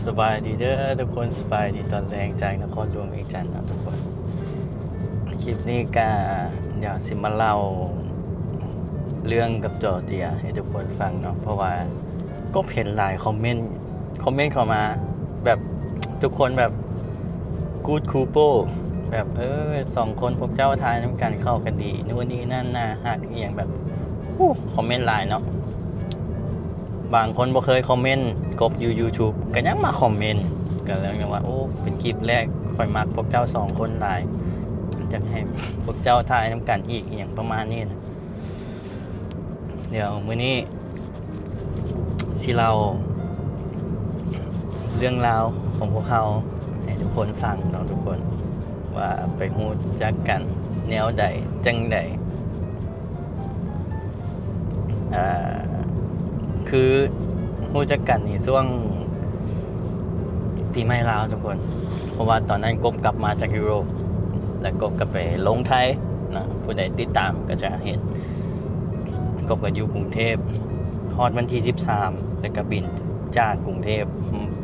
ສະບາຍດີເດີທຸກຄົນ, ສະບາຍດີຕອນແລງຈາກນະຄອນຫຼວງວຽງຈັນເນາະທຸກຄົນ. ຄລິບນີ້ກະຢາກຊິມາເລົ່າເລື່ອງກັບຈໍເຕຍໃຫ້ທຸກຄົນຟັງເນາະ, ເພາະວ່າກໍເຫັນຫຼາຍຄອມເມັນ ຄອມເມັນເຂົ້າມາ ແບບທຸກຄົນແບບ good couple ແບບ ເອີ ສອງຄົນພວກເຈົ້າຖ່າຍນຳກັນເຂົ້າກັນດີ ໂນ່ນນີ້ນັ້ນ ໜ້າຮັກ ອີ່ຫຍັງແບບ ໂອ້ ຄອມເມັນຫຼາຍເນາະ. ບາງຄົນບໍ່ເຄີຍຄອມເມັນ ກົບຢູ່ YouTube ກໍຍັງມາຄອມເມັນ ກໍເລີຍວ່າ ໂອ້ ເປັນຄລິບແລກ ຂ້ອຍມັກພວກເຈົ້າສອງຄົນຫຼາຍ ຢາກໃຫ້ພວກເຈົ້າຖ່າຍນຳກັນອີກ ອີ່ຫຍັງປະມານນີ້ນະ. ດຽວມື້ນີ້ຊິເລົ່າເລື່ອງລາວຂອງພວກເຮົາໃຫ້ທຸກຄົນຟັງເນາະທຸກຄົນ ວ່າໄປຮູ້ຈັກກັນແນວໃດ ຈັ່ງໃດ. ເອີ ຄືຮູ້ຈັກກັນນີ້ຊ່ວງປີໃໝ່ລາວທຸກຄົນ, ເພາະວ່າຕອນນັ້ນກົບກັບມາຈາກຢູໂຣບ ແລ້ວກົບກໍໄປລົງໄທເນາະ, ຜູ້ໃດຕິດຕາມກໍຈະເຫັນ ກົບກໍຢູ່ກຸງເທບ ຮອດວັນທີສິບສາມ ແລ້ວກໍບິນຈາກກຸງເທບ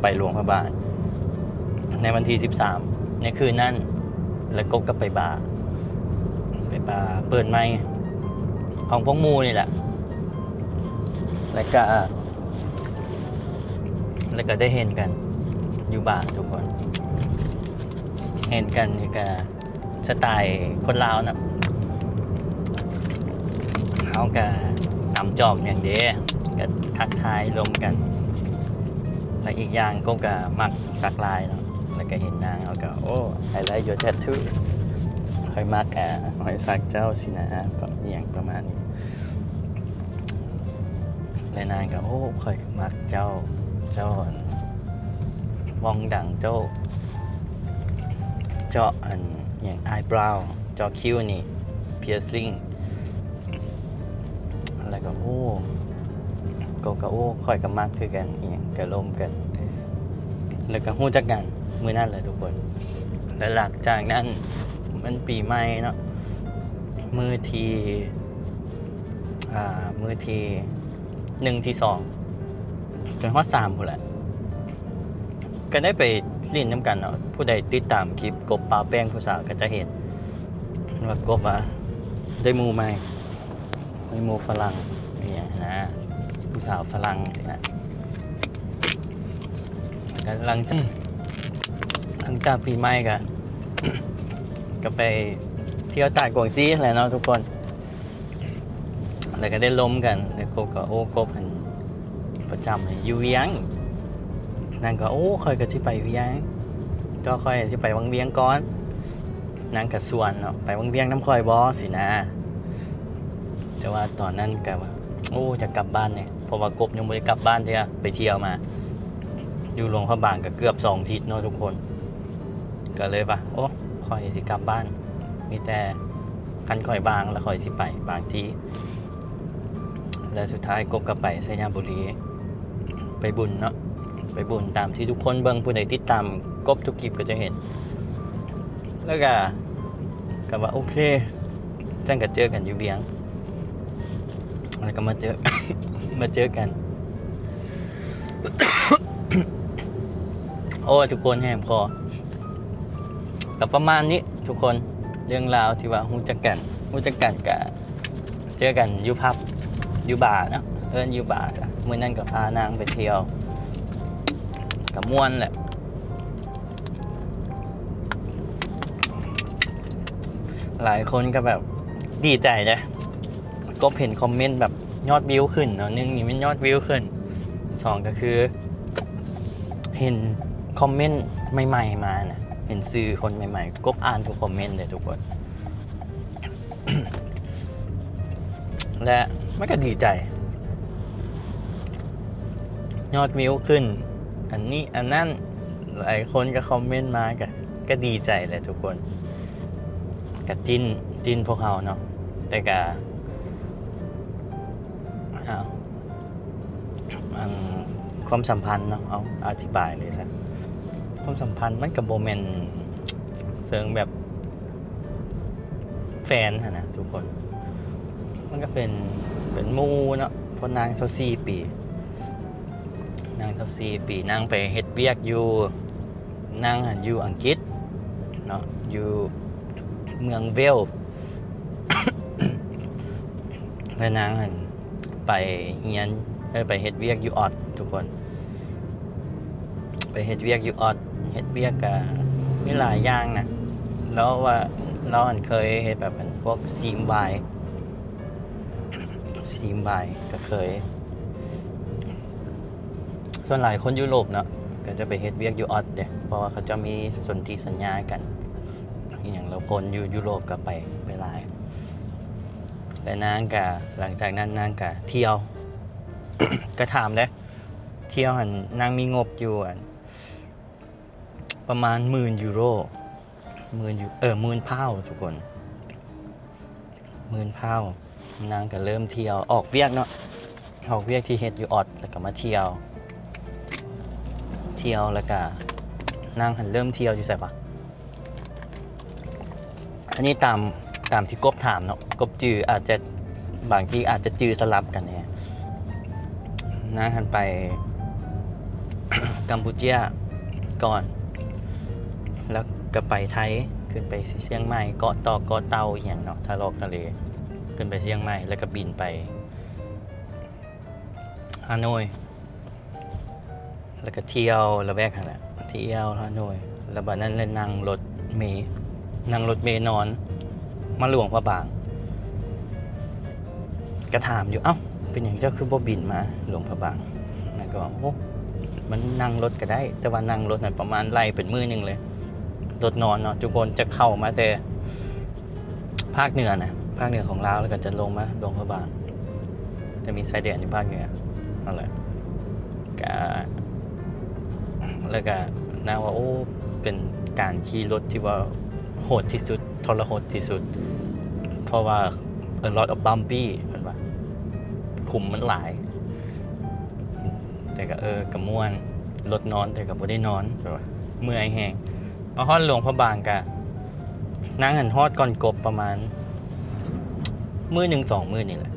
ໄປຫຼວງພະບາງໃນວັນທີສິບສາມ ໃນຄືນນັ້ນ ແລ້ວກົບກໍໄປບາ ໄປບາເປີດໃໝ່ຂອງພວກໝູ່ນີ້ແຫຼະ ແລ້ວກະ ແລ້ວກະໄດ້ເຫັນກັນຢູ່ບາທຸກຄົນ. ເຫັນກັນນີ້ກະສະໄຕຄົນລາວເນາະ, ເຮົາກະຕຳຈອກຫຍັງເດ້ ກະທັກທາຍລົມກັນ. ແລະ ອີກຢ່າງກົບກະມັກສັກລາຍເນາະ, ແລ້ວກະເຫັນນາງ ເຮົາກະ ໂອ້ I like your tattoo ຂ້ອຍມັກ ອາ ຮອຍສັກເຈົ້າຊີ້ນະ ແບບອີ່ຫຍັງປະມານນີ້. ແລະ ນາງກໍ ໂອ້ ຂ້ອຍກໍມັກເຈົ້າ ເຈົ້າອັນວ່ອງດັງ ເຈົ້າເຈາະອັນຫຍັງ ອາຍບຣາວ ເຈາະຄິ້ວນີ້ ເພີຍຊິງ. ແລ້ວກໍ ໂອ້ ກໍ ກໍ ໂອ້ ຂ້ອຍກໍມັກຄືກັນ ອີ່ຫຍັງກໍລົມກັນ ແລ້ວກໍຮູ້ຈັກກັນມື້ນັ້ນແຫຼະທຸກຄົນ. ແລ້ວຫຼັງຈາກນັ້ນມັນປີໃໝ່ເນາະ ມື້ທີ ອ່າ ມື້ທີໜຶ່ງ ທີສອງ ຈົນຮອດສາມພຸ້ນແຫຼະ ກໍໄດ້ໄປຫຼິ້ນນຳກັນເນາະ. ຜູ້ໃດຕິດຕາມຄລິບກົບປາແປ້ງຜູ້ສາວກໍຈະເຫັນວ່າກົບວ່າໄດ້ໝູ່ໃໝ່ ມີໝູ່ຝຣັ່ງອີ່ຫຍັງນະ ຜູ້ສາວຝຣັ່ງຊີ້ນະ. ກໍຫຼັງຈາກ ຫຼັງຈາກປີໃໝ່ກໍ ກໍໄປທ່ຽວຕາດກວາງຊີຫັ້ນແຫຼະເນາະທຸກຄົນ. ແລ້ວກໍໄດ້ລົມກັນ ແລ້ວກົບກໍ ໂອ້ ກົບຫັ້ນປະຈຳຢູ່ວຽງ. ນາງກໍ ໂອ້ ຂ້ອຍກໍຊິໄປວຽງ ກໍຂ້ອຍຊິໄປວັງວຽງກ່ອນ. ນາງກໍຊວນເນາະ ໄປວັງວຽງນຳຂ້ອຍບໍ່ ຊີ້ນະ. ແຕ່ວ່າຕອນນັ້ນກໍວ່າ ໂອ້ ຢາກກັບບ້ານແດ່ ເພາະວ່າກົບຍັງບໍ່ໄດ້ກັບບ້ານເທື່ອ ໄປທ່ຽວມາ ຢູ່ຫຼວງພະບາງກໍເກືອບສອງທິດເນາະທຸກຄົນ. ກໍເລີຍວ່າ ໂອ້ ຂ້ອຍຊິກັບບ້ານ ມີແຕ່ຄັນຂ້ອຍວ່າງແລ້ວຂ້ອຍຊິໄປບາງທີ. ແລະ ສຸດທ້າຍກົບກໍໄປໄຊຍະບູລີ ໄປບຸນເນາະ ໄປບຸນຕາມທີ່ທຸກຄົນເບິ່ງ ຜູ້ໃດຕິດຕາມກົບທຸກຄລິບກໍຈະເຫັນ. ແລ້ວກໍ ກໍວ່າ ໂອເຄ ຈັ່ງກໍເຈີກັນຢູ່ວຽງ ແລ້ວກໍມາເຈີ ມາເຈີກັນ. ໂອ້ຍ ທຸກຄົນແຫບຄໍ. ກໍປະມານນີ້ທຸກຄົນ ເລື່ອງລາວທີ່ວ່າຮູ້ຈັກກັນ ຮູ້ຈັກກັນກະເຈີກັນຢູ່ຜັບ ຢູ່ບາເນາະ ເອີ້ນຢູ່ບາ. ມື້ນັ້ນກໍພານາງໄປທ່ຽວ ກໍມ່ວນແຫຼະ. ຫຼາຍຄົນກໍແບບດີໃຈເດ້ ກໍເຫັນຄອມເມັນແບບຍອດວິວຂຶ້ນເນາະ ໜຶ່ງນີ້ແມ່ນຍອດວິວຂຶ້ນ ສອງກໍຄືເຫັນຄອມເມັນໃໝ່ໆມານະ ເຫັນຊື່ຄົນໃໝ່ໆ ກົບອ່ານທຸກຄອມເມັນເດ້ທຸກຄົນ ແລະ ມັນກໍດີໃຈ ຍອດວິວຂຶ້ນ ອັນນີ້ອັນນັ້ນ ຫຼາຍຄົນກໍຄອມເມັນມາ ກໍ ກໍດີໃຈແຫຼະທຸກຄົນ ກໍຈິ້ນ ຈິ້ນພວກເຮົາເນາະ ແຕ່ກໍ ອ້າວ ອັນ ຄວາມສຳພັນເນາະ ເອົາ ອະທິບາຍເລີຍຊະ ຄວາມສຳພັນມັນກໍບໍ່ແມ່ນເຊີງແບບແຟນຫັ້ນນະທຸກຄົນ ມັນກໍເປັນ ເປັນໝູ່ເນາະ ເພາະນາງຊາວສີ່ປີ ນ ນາງຊາວສີ່ປີ ນາງໄປເຮັດວຽກຢູ່ ນາງຫັ້ນຢູ່ອັງກິດເນາະ ຢູ່ເມືອງເວລ ແລະນາງຫັ້ນໄປຮຽນ ເອີ ໄປເຮັດວຽກຢູ່ອອດທຸກຄົນ ໄປເຮັດວຽກຢູ່ອອດ ເຮັດວຽກກະມີຫຼາຍຢ່າງນະ ລາວວ່າ ລາວຫັ້ນເຄີຍເຮັດແບບອັນພວກຊີມວາຍ ຊີມວາຍກະເຄີຍ ສ່ວນຫຼາຍຄົນຢູໂຣບເນາະ ກະຈະໄປເຮັດວຽກຢູ່ອອດເດ້ ເພາະວ່າເຂົາເຈົ້າມີສົນທິສັນຍາກັນອີ່ຫຍັງ ແລ້ວຄົນຢູ່ຢູໂຣບກະໄປ ໄປຫຼາຍ ແລະນາງກະ ຫຼັງຈາກນັ້ນນາງກະທ່ຽວ ກະຖາມເດ້ ທ່ຽວຫັ້ນນາງມີງົບຢູ່ອັນ ປະມານໝື່ນຢູໂຣ ໝື່ນຢູ ເອີ ໝື່ນພາວທຸກຄົນ ໝື່ນພາວ ນາງກະເລີ່ມທ່ຽວ ອອກວຽກເນາະ ອອກວຽກທີ່ເຮັດຢູ່ອອດ ແລ້ວກະມາທ່ຽວ ທ່ຽວ ແລ້ວກະ ນາງຫັ້ນເລີ່ມທ່ຽວຢູ່ໃສວະ? ອັນນີ້ຕາມ ຕາມທີ່ກົບຖາມເນາະ ກົບຈື່ ອາດຈະ ບາງທີອາດຈະຈື່ສະຫຼັບກັນແດ່ ນາງຫັ້ນໄປກຳປູເຈຍກ່ອນ ແລ້ວກະໄປໄທ ຂຶ້ນໄປຊຽງໃໝ່ ເກາະຕອກ ເກາະເຕົ່າ ອີ່ຫຍັງເນາະ ທະລອກທະເລ ຂຶ້ນໄປຊຽງໃໝ່ ແລ້ວກະບິນໄປ ຮາໂນ້ຍ ແລ້ວກະທ່ຽວລະແວກຫັ້ນແຫຼະ ທ່ຽວຮາໂນ້ຍ ແລ້ວບາດນັ້ນແລ້ວນັ່ງລົດເມ ນັ່ງລົດເມນອນມາຫຼວງພະບາງ ກະຖາມຢູ່ ເອົ້າ ເປັນຫຍັງເຈົ້າຄືບໍ່ບິນມາຫຼວງພະບາງ? ນາງກະວ່າ ໂອ້ ມັນນັ່ງລົດກະໄດ້ ແຕ່ວ່ານັ່ງລົດຫັ້ນປະມານໄລ່ເປັນມື້ໜຶ່ງເລີຍ ລົດນອນເນາະ ທຸກຄົນ ຈະເຂົ້າມາແຕ່ ພາກເໜືອນະ ພາກເໜືອຂອງລາວ ແລ້ວກະຈະລົງມາຫຼວງພະບາງ ຈະມີຊາຍແດນຢູ່ພາກເໜືອຫັ້ນແຫຼະ ກະ ແລ້ວກະນາງວ່າ ໂອ້ ເປັນການຂີ່ລົດທີ່ວ່າໂຫດທີ່ສຸດ ທໍລະຫົດທີ່ສຸດ ເພາະວ່າ a lot of bumpy ເພິ່ນວ່າ ຂຸມມັນຫຼາຍ ແຕ່ກະ ເອີ ກະມ່ວນ ລົດນອນ ແຕ່ກະບໍ່ໄດ້ນອນ ແບບວ່າເມື່ອຍແຮງ ມາຮອດຫຼວງພະບາງກະ ນາງຫັ້ນຮອດກ່ອນກົບປະມານມື້ໜຶ່ງສອງມື້ນີ້ແຫຼະ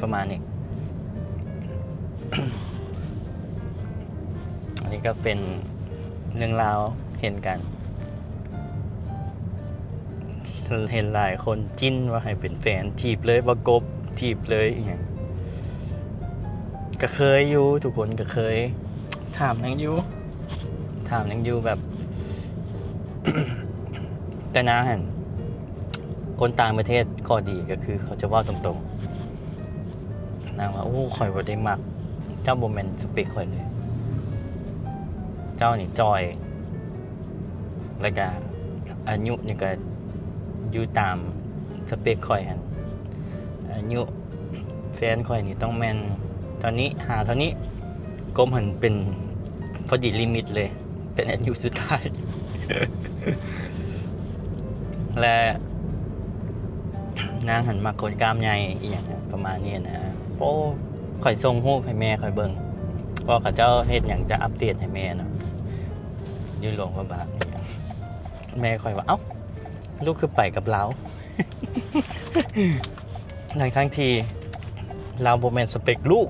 ປະມານນີ້ ອັນນີ້ກະເປັນເລື່ອງລາວເຫັນກັນ ເຫັນຫຼາຍຄົນຈິ້ນວ່າໃຫ້ເປັນແຟນ ຈີບເລີຍບໍ່ກົບ ຈີບເລີຍອີ່ຫຍັງ ກະເຄີຍຢູ່ ທຸກຄົນກະເຄີຍ ຖາມນາງຢູ່ ຖາມນາງຢູ່ແບບ ແຕ່ນາງຫັ້ນ ຄົນຕ່າງປະເທດຂໍ້ດີກະຄືເຂົາຈະເວົ້າຕົງໆ ນາງວ່າ ໂອ້ ຂ້ອຍບໍ່ໄດ້ມັກ ເຈົ້າບໍ່ແມ່ນສະເປັກຂ້ອຍເລີຍ ເຈົ້ານີ້ຈ່ອຍ ແລ້ວກະອາຍຸນີ້ກະຢູ່ຕາມສະເປັກຂ້ອຍຫັ້ນ ອາຍຸ ແຟນຂ້ອຍນີ້ຕ້ອງແມ່ນເທົ່ານີ້ ຫາເທົ່ານີ້ ກົບຫັ້ນເປັນພໍດີລິມິດເລີຍ ເປັນອາຍຸສຸດທ້າຍ ແລະ ນາງຫັ້ນມັກຄົນກ້າມໃຫຍ່ອີ່ຫຍັງປະມານນີ້ນະ ໂອ້ ຂ້ອຍສົ່ງຮູບໃຫ້ແມ່ຂ້ອຍເບິ່ງ ເພາະເຂົາເຈົ້າເຮັດຫຍັງຈະອັບເດດໃຫ້ແມ່ເນາະ ຢູ່ຫຼວງພະບາງ ແມ່ຂ້ອຍວ່າ ເອົ້າ ລູກຄືໄປກັບລາວ ທັງໆທີ່ລາວບໍ່ແມ່ນສະເປັກລູກ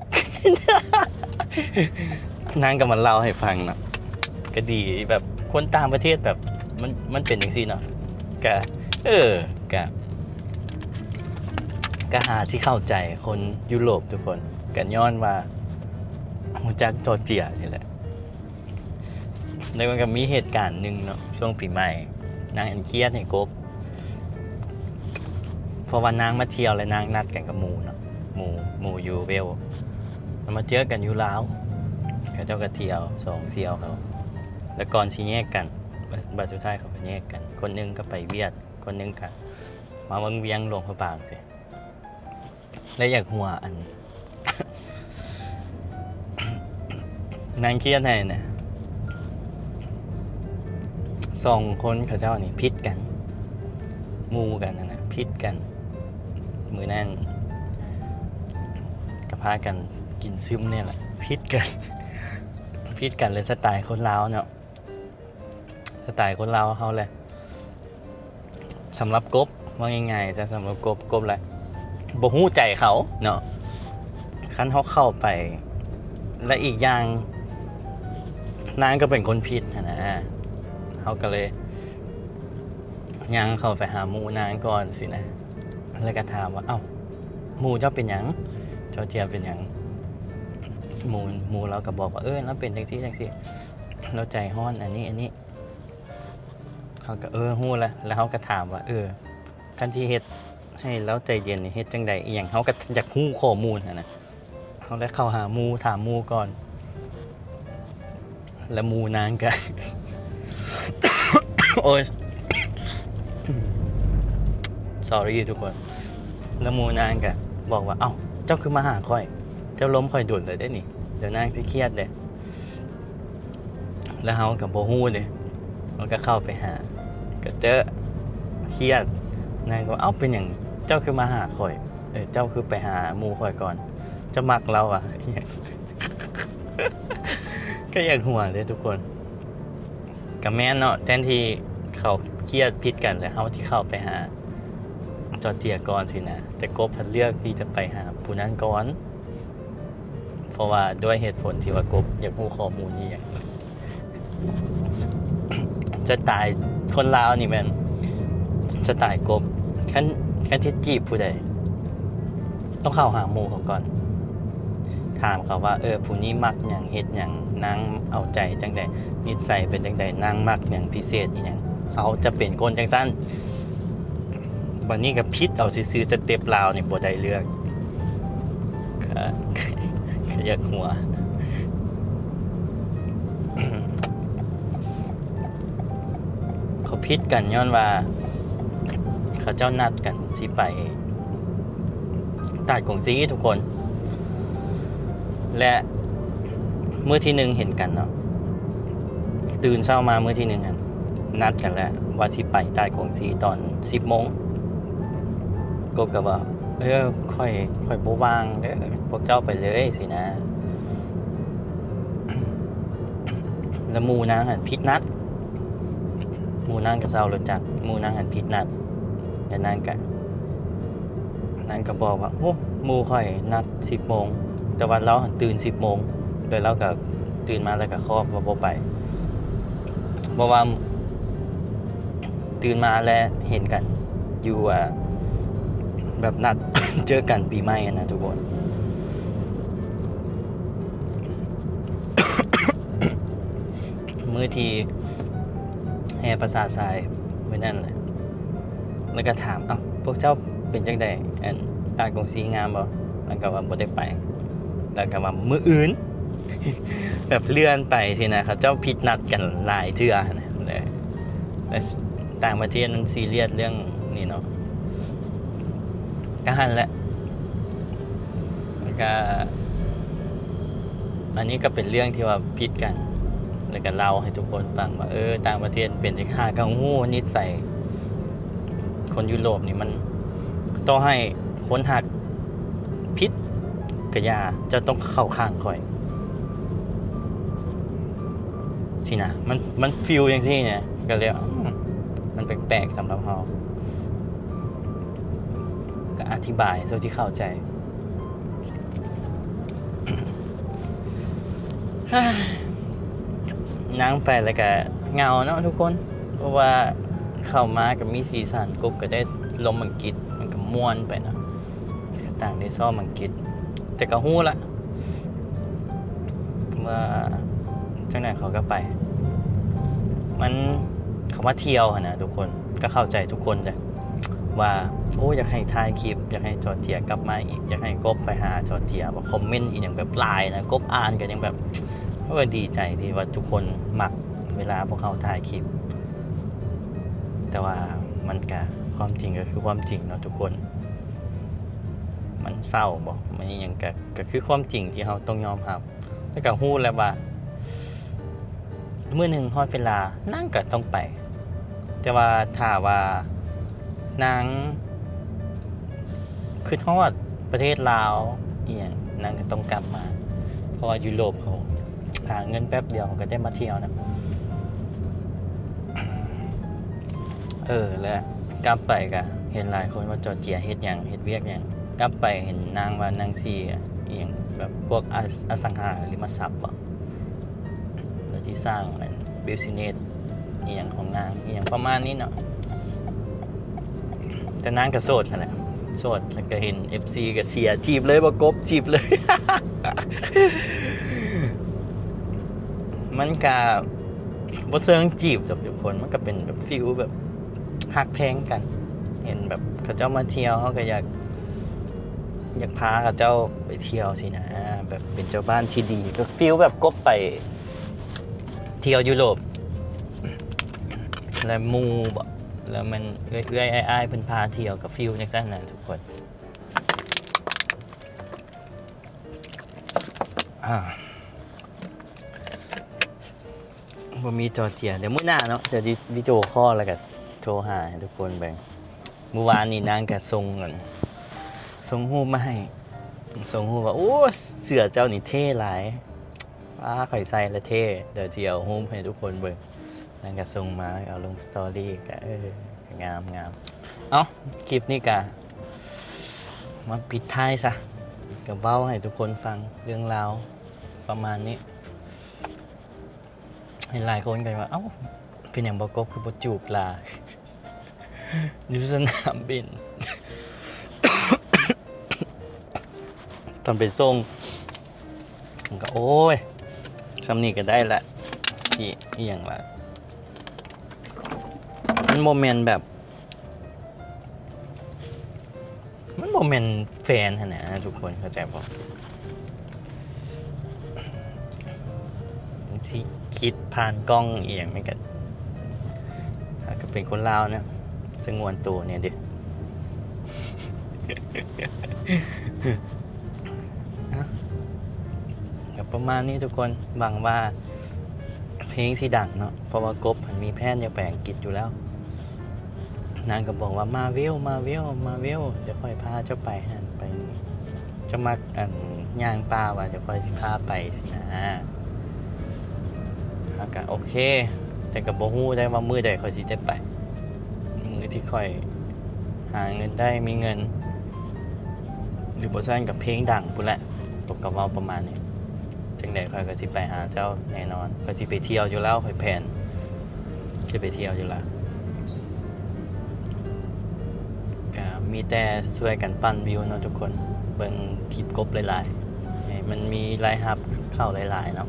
ນາງກະມາເລົ່າໃຫ້ຟັງເນາະ ກະດີແບບຄົນຕ່າງປະເທດແບບ ມັນ ມັນເປັນຈັ່ງຊີ້ເນາະ ກະ ເອີ ກະ ກະຫາຊິເຂົ້າໃຈຄົນຢູໂຣບທຸກຄົນ ກະຍ້ອນວ່າຮູ້ຈັກຈໍເຈຍນີ້ແຫຼະ. ແລ້ວມັນກະມີເຫດການໜຶ່ງເນາະ ຊ່ວງປີໃໝ່ ນາງອັນຄຽດໃຫ້ກົບ ເພາະວ່ານາງມາທ່ຽວ ແລະນາງນັດກັນກັບໝູ່ເນາະ ໝູ່ ໝູ່ຢູ່ເວລ ແລ້ວມາເຈີກັນຢູ່ລາວ ເຂົາເຈົ້າກະທ່ຽວສອງສ່ຽວເຂົາ ແລ້ວກ່ອນຊິແຍກກັນ ບາດສຸດທ້າຍເຂົາກະແຍກກັນ ຄົນໜຶ່ງກະໄປວຽກ ຄົນໜຶ່ງກະມາວັງວຽງຫຼວງພະບາງຊີ້ ແລະຢາກຫົວອັນ ນາງຄຽດໃຫ້ນະ ສອງຄົນເຂົາເຈົ້ານີ້ຜິດກັນ ໝູ່ກັນຫັ້ນນະ ຜິດກັນ ມື້ນັ້ນກະພາກັນກິນຊຶມນີ້ແຫຼະ ຜິດກັນ ຜິດກັນເລີຍ ສະໄຕຄົນລາວເນາະ ສະໄຕຄົນລາວເຮົາແຫຼະ ສຳລັບກົບ ເວົ້າງ່າຍໆຊະ ສຳລັບກົບ ກົບລະບໍ່ຮູ້ໃຈເຂົາເນາະ ຄັນເຮົາເຂົ້າໄປ ແລະອີກຢ່າງ ນາງກໍເປັນຄົນຜິດຫັ້ນນະ. ເຮົາກໍເລີຍຍ່າງເຂົ້າໄປຫາໝູ່ນາງກ່ອນຊີ້ນະ ແລ້ວກໍຖາມວ່າ ເອົ້າ ໝູ່ເຈົ້າເປັນຫຍັງ? ເຈົ້າເຈຍເປັນຫຍັງ? ໝູ່ ໝູ່ລາວກໍບອກວ່າ ເອີ ລາວເປັນຈັ່ງຊີ້ຈັ່ງຊີ້ ລາວໃຈຮ້ອນ ອັນນີ້ ອັນນີ້. ເຮົາກໍ ເອີ ຮູ້ລະ ແລ້ວເຮົາກໍຖາມວ່າ ເອີ ຄັນຊິເຮັດໃຫ້ລາວໃຈເຢັນນີ້ ເຮັດຈັ່ງໃດ ອີ່ຫຍັງ? ເຮົາກໍຢາກຮູ້ຂໍ້ມູນຫັ້ນນະ. ເຮົາໄດ້ເຂົ້າຫາໝູ່ ຖາມໝູ່ກ່ອນ ແລ້ວໝູ່ນາງກໍ ໂອ້ຍ sorry ທຸກຄົນ. ແລ້ວໝູ່ນາງກໍບອກວ່າ ເອົ້າ ເຈົ້າຄືມາຫາຂ້ອຍ? ເຈົ້າລົມຂ້ອຍດົນແລ້ວເດ້ນີ້ ດຽວນາງຊິຄຽດເດ້. ແລ້ວເຮົາກໍບໍ່ຮູ້ເດ້ ເຮົາກໍເຂົ້າໄປຫາ ກໍເຈີ ຄຽດ. ນາງກໍວ່າ ເອົ້າ ເປັນຫຍັງເຈົ້າຄືມາຫາຂ້ອຍ? ເອີ ເຈົ້າຄືໄປຫາໝູ່ຂ້ອຍກ່ອນ? ເຈົ້າມັກລາວຫວາ? ກໍຢາກຫົວເດ້ທຸກຄົນ. ກໍແມ່ນເນາະ ແທນທີ່ເຂົາຄຽດຜິດກັນ ແລ້ວເຮົາຊິເຂົ້າໄປຫາຈອເຈຍກ່ອນຊີ້ນະ ແຕ່ກົບພັດເລືອກທີ່ຈະໄປຫາຜູ້ນັ້ນກ່ອນ. ເພາະວ່າດ້ວຍເຫດຜົນທີ່ວ່າກົບຢາກຮູ້ຂໍ້ມູນອີ່ຫຍັງ. ສະໄຕລ໌ຄົນລາວນີ້ແມ່ນສະໄຕລ໌ກົບ ຄັນ ຄັນຊິຈີບຜູ້ໃດ ຕ້ອງເຂົ້າຫາໝູ່ເຂົາກ່ອນ ຖາມເຂົາວ່າ ເອີ ຜູ້ນີ້ມັກຫຍັງ ເຮັດຫຍັງ ນາງເອົາໃຈຈັ່ງໃດ ນິດໄສເປັນຈັ່ງໃດ ນາງມັກຫຍັງພິເສດອີ່ຫຍັງ. ເຮົາຈະເປັນຄົນຈັ່ງຊັ້ນ. ບັດນີ້ກໍຜິດເອົາຊື່ໆ ສະເຕັບລາວນີ້ບໍ່ໄດ້ເລື່ອງ. ກໍ ກໍຢາກຫົວ. ເຂົາຜິດກັນຍ້ອນວ່າ ເຂົາເຈົ້ານັດກັນຊິໄປຕາດກົງຊີທຸກຄົນ ແລະ ມື້ທີໜຶ່ງເຫັນກັນເນາະ ຕື່ນເຊົ້າມາມື້ທີໜຶ່ງຫັ້ນ ນັດກັນແລ້ວວ່າຊິໄປຕາດກົງຊີຕອນສິບໂມງ. ກົບກໍວ່າ ເອີ ຂ້ອຍ ຂ້ອຍບໍ່ວ່າງເດີ ພວກເຈົ້າໄປເລີຍ ຊີ້ນະ. ແລ້ວໝູ່ນາງຫັ້ນຜິດນັດ ໝູ່ນາງກໍເຊົ່າລົດຈັກ ໝູ່ນາງຫັ້ນຜິດນັດ ແລ້ວນາງກໍ ນາງກໍບອກວ່າ ໂອ້ ໝູ່ຂ້ອຍນັດສິບໂມງ ແຕ່ວ່າລາວຫັ້ນຕື່ນສິບໂມງ ແລ້ວລາວກໍຕື່ນມາແລ້ວກໍຄອບວ່າບໍ່ໄປ ເພາະວ່າຕື່ນມາແລ້ວເຫັນກັນຢູ່ ອ່າ ແບບນັດເຈີກັນປີໃໝ່ຫັ້ນນະທຸກຄົນ. ມື້ທີ່ແຫ່ປາສາດຊາຍມື້ນັ້ນແຫຼະ ແລ້ວກໍຖາມ ເອົ້າ ພວກເຈົ້າເປັນຈັ່ງໃດ ອັນ ຕາດກົງຊີງາມບໍ່? ມັນກໍວ່າບໍ່ໄດ້ໄປ ແລ້ວກໍວ່າມື້ອື່ນ ແບບເລື່ອນໄປຊີ້ນະ ເຂົາເຈົ້າຜິດນັດກັນຫຼາຍເທື່ອຫັ້ນນະ ແລ້ວ ແລ້ວຕ່າງປະເທດມັນຊີຣຽສເລື່ອງນີ້ເນາະ ກໍຫັ້ນແຫຼະ. ແລ້ວກະ ອັນນີ້ກໍເປັນເລື່ອງທີ່ວ່າຜິດກັນ ແລ້ວກະເລົ່າໃຫ້ທຸກຄົນຟັງວ່າ ເອີ ຕ່າງປະເທດເປັນຈັ່ງ ຫາກໍຮູ້ນິໄສຄົນຢູໂຣບນີ້ ມັນ ຕໍ່ໃຫ້ຄົນຮັກຜິດກະຢ່າ ເຈົ້າຕ້ອງເຂົ້າຂ້າງຂ້ອຍ ຊີ້ນະ ມັນ ມັນຟີລຈັ່ງຊີ້ນະ ກໍເລີຍ ອືມ ມັນແປກໆສຳລັບເຮົາ ກໍອະທິບາຍເທົ່າທີ່ເຂົ້າໃຈ. ນາງໄປແລ້ວກະເຫງົາເນາະທຸກຄົນ ເພາະວ່າເຂົ້າມາກໍມີສີສັນ ກົບກໍໄດ້ລົມອັງກິດ ມັນກໍມ່ວນໄປເນາະ ກໍຕ່າງໄດ້ຊ້ອມອັງກິດ ແຕ່ກໍຮູ້ລະວ່າຈັ່ງໃດເຂົາກໍໄປ ມັນ ເຂົາມາທ່ຽວຫັ້ນນະທຸກຄົນ ກໍເຂົ້າໃຈທຸກຄົນແຫຼະ ວ່າ ໂອ້ ຢາກໃຫ້ຖ່າຍຄລິບ ຢາກໃຫ້ຈອເຈຍກັບມາອີກ ຢາກໃຫ້ກົບໄປຫາຈອເຈຍ ວ່າຄອມເມັນອີ່ຫຍັງແບບຫຼາຍນະ ກົບອ່ານກໍຍັງແບບ ໂອ້ຍ ດີໃຈທີ່ວ່າທຸກຄົນມັກເວລາພວກເຮົາຖ່າຍຄລິບ ແຕ່ວ່າມັນກະ ຄວາມຈິງກໍຄືຄວາມຈິງເນາະທຸກຄົນ ມັນເສົ້າບໍ ມັນອີ່ຫຍັງກະ ກໍຄືຄວາມຈິງທີ່ເຮົາຕ້ອງຍອມຮັບ ແລ້ວກໍຮູ້ແລ້ວວ່າ ມື້ໜຶ່ງຮອດເວລານາງກໍຕ້ອງໄປ ແຕ່ວ່າຖ້າວ່ານາງຄິດຮອດປະເທດລາວອີ່ຫຍັງ ນາງກໍຕ້ອງກັບມາ ເພາະວ່າຢູໂຣບເຂົາຫາເງິນແປັບດຽວ ເຂົາກໍໄດ້ມາທ່ຽວນະ. ເອີ ແລະ ກັບໄປກະເຫັນຫຼາຍຄົນວ່າຈອເຈຍເຮັດຫຍັງ ເຮັດວຽກຫຍັງ ກັບໄປເຫັນນາງວ່ານາງຊິ ອີ່ຫຍັງ ແບບພວກອະ ອະສັງຫາລິມະຊັບບໍ ແລ້ວ ທີ່ສ້າງນັ້ນ business ອີ່ຫຍັງຂອງນາງ ອີ່ຫຍັງປະມານນີ້ເນາະ. ແຕ່ນາງກໍໂສດຫັ້ນແຫຼະ ໂສດ ແລ້ວກໍເຫັນເອັຟຊີກໍເຊຍ ຈີບເລີຍ ບໍ່ກົບ ຈີບເລີຍ. ມັນກະບໍ່ເຊີງຈີບດອກທຸກຄົນ ມັນກະເປັນແບບຟີລແບບຮັກແພງກັນ ເຫັນແບບເຂົາເຈົ້າມາທ່ຽວ ເຮົາກໍຢາກ ຢາກພາເຂົາເຈົ້າໄປທ່ຽວຊີ້ນະ ແບບເປັນເຈົ້າບ້ານທີ່ດີ ແບບຟີລແບບກົບໄປທ່ຽວຢູໂຣບ ແລ້ວໝູ່ບໍ ແລ້ວມັນເອື້ອຍໆອ້າຍໆເພິ່ນພາທ່ຽວ ກໍຟີລຈັ່ງຊັ້ນນະທຸກຄົນ. ອາ ບໍ່ມີຈໍເຈຍ ດຽວມື້ໜ້າເນາະ ດຽວວິດີໂອຄໍລ ແລ້ວກໍໂທຫາໃຫ້ທຸກຄົນເບິ່ງ. ມື້ວານນີ້ນາງກໍສົ່ງອັນ ສົ່ງຮູບມາໃຫ້ ສົ່ງຮູບວ່າ ໂອ້ ເສື້ອເຈົ້ານີ້ເທ່ຫຼາຍ ວ້າ ຂ້ອຍໃສ່ແລ້ວເທ່. ດຽວຊິເອົາຮູບໃຫ້ທຸກຄົນເບິ່ງ. ນາງກໍສົ່ງມາ ເອົາລົງສະຕໍຣີ ກໍ ເອີ ກໍງາມໆ. ເອົ້າ ຄລິບນີ້ກໍມາປິດທ້າຍຊະ ກໍເວົ້າໃຫ້ທຸກຄົນຟັງເລື່ອງລາວປະມານນີ້. ເຫັນຫຼາຍຄົນກໍວ່າ ເອົ້າ ເປັນຫຍັງບໍ່ກົບຄືບໍ່ຈູບລາຢູ່ສະໜາມບິນ ຕອນໄປສົ່ງ ມັນກໍ ໂອ້ຍ ສ່ຳນີ້ກໍໄດ້ລະ ຊິອີ່ຫຍັງລະ ມັນບໍ່ແມ່ນແບບ ມັນບໍ່ແມ່ນແຟນຫັ້ນນະ ທຸກຄົນເຂົ້າໃຈບໍ່? ທີ່ຄິດຜ່ານກ້ອງອີ່ຫຍັງມັນກໍ ກໍເປັນຄົນລາວເນາະ ສະຫງວນໂຕແດ່ເດີ້. ກໍປະມານນີ້ທຸກຄົນ ຫວັງວ່າເພງຊິດັງເນາະ ເພາະວ່າກົບຫັ້ນມີແຜນຢາກໄປອັງກິດຢູ່ແລ້ວ. ນາງກໍບອກວ່າ ມາເວວ ມາເວວ ມາເວວ ດຽວຂ້ອຍພາເຈົ້າໄປຫັ້ນໄປນີ້ ເຈົ້າມັກ ອັນ ຍ່າງປ່າຫວາ ດຽວຂ້ອຍຊິພາໄປຊີ້ນະ. ເຮົາກໍໂອເຄ ແຕ່ກໍບໍ່ຮູ້ໄດ້ວ່າມື້ໃດຂ້ອຍຊິໄດ້ໄປ ມື້ທີ່ຂ້ອຍຫາເງິນໄດ້ ມີເງິນ ຫຼືບໍ່ຊັ້ນກໍເພງດັງພຸ້ນແຫຼະ ຕົກກໍເວົ້າປະມານນີ້. ຈັ່ງໃດຂ້ອຍກໍຊິໄປຫາເຈົ້າແນ່ນອນ ຂ້ອຍຊິໄປທ່ຽວຢູ່ລາວ ຂ້ອຍແພນຊິໄປທ່ຽວຢູ່ລາວ. ກໍມີແຕ່ຊ່ວຍກັນປັ່ນວິວເນາະທຸກຄົນ ເບິ່ງຄລິບກົບຫຼາຍໆ ໃຫ້ມັນມີລາຍຮັບເຂົ້າຫຼາຍໆເນາະ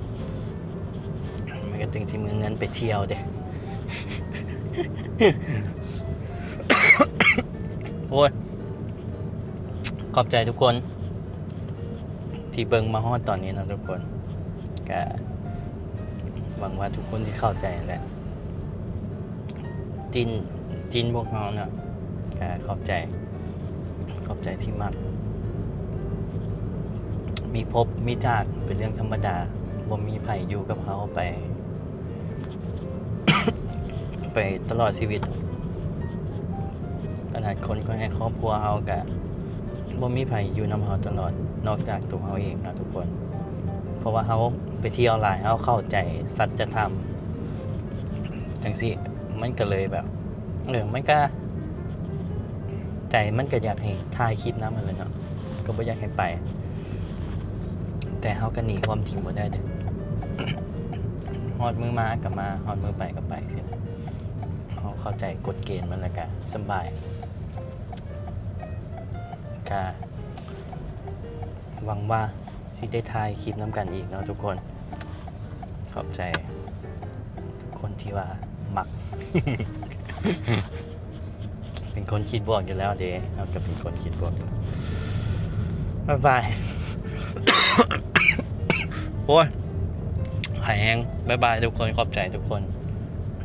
ມັນກໍຈຶ່ງຊິມີເງິນໄປທ່ຽວເດ້. ໂອ້ຍ ຂອບໃຈທຸກຄົນທີ່ເບິ່ງມາຮອດຕອນນີ້ເນາະທຸກຄົນ ກະຫວັງວ່າທຸກຄົນຊິເຂົ້າໃຈແຫຼະ ຕິນ ຕິນພວກເຮົາເນາະ ກະຂອບໃຈ ຂອບໃຈທີ່ມັກ. ມີພົບມີຈາກເປັນເລື່ອງທຳມະດາ ບໍ່ມີໃຜຢູ່ກັບເຮົາໄປ ໄປຕະຫຼອດຊີວິດ. ຂະໜາດຄົນ ຄົນໃນຄອບຄົວເຮົາກະບໍ່ມີໃຜຢູ່ນຳເຮົາຕະຫຼອດ ນອກຈາກຕົວເຮົາເອງເນາະທຸກຄົນ. ເພາະວ່າເຮົາໄປທ່ຽວຫຼາຍ ເຮົາເຂົ້າໃຈສັດຈະທຳຈັ່ງຊີ້ ມັນກະເລີຍແບບ ເອີ ມັນກະ ໃຈມັນກະຢາກໃຫ້ຖ່າຍຄລິບນຳຫັ້ນແຫຼະເນາະ ກໍບໍ່ຢາກໃຫ້ໄປ ແຕ່ເຮົາກໍໜີຄວາມຈິງບໍ່ໄດ້ເດ້. ຮອດມື້ມາກໍມາ ຮອດມື້ໄປກໍໄປຊີ້ນະ. ເຮົາເຂົ້າໃຈກົດເກນມັນແລ້ວກະສະບາຍ. ກະຫວັງວ່າຊິໄດ້ຖ່າຍຄລິບນຳກັນອີກເນາະທຸກຄົນ. ຂອບໃຈທຸກຄົນທີ່ວ່າມັກ. ເປັນຄົນຄິດບວກຢູ່ແລ້ວເດ້ ເຮົາກໍເປັນຄົນຄິດບວກຢູ່ແລ້ວ. ບາຍບາຍ. ໂອ້ຍ ຫາຍແຮງ. ບາຍບາຍທຸກຄົນ. ຂອບໃຈທຸກຄົນ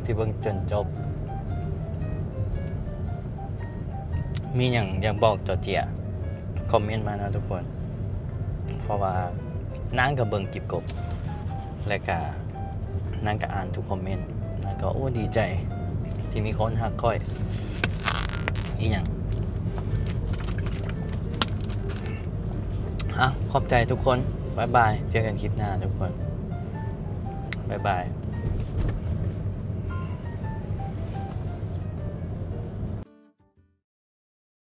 ທີ່ເບິ່ງຈົນຈົບ. ມີຫຍັງຢາກບອກເຈົ້າເຈຍ ຄອມເມັນມາເນາະທຸກຄົນ. ເພາະວ່ານາງກໍເບິ່ງກິບກົບ ແລະກະນາງກະອ່ານທຸກຄອມເມັນ ນາງກໍ ໂອ້ ດີໃຈທີ່ມີຄົນຮັກຂ້ອຍ ອີ່ຫຍັງ. ອ່ະ ຂອບໃຈທຸກຄົນ. ບາຍບາຍ. ເຈີກັນຄລິບໜ້າທຸກຄົນ. ບາຍບາຍ.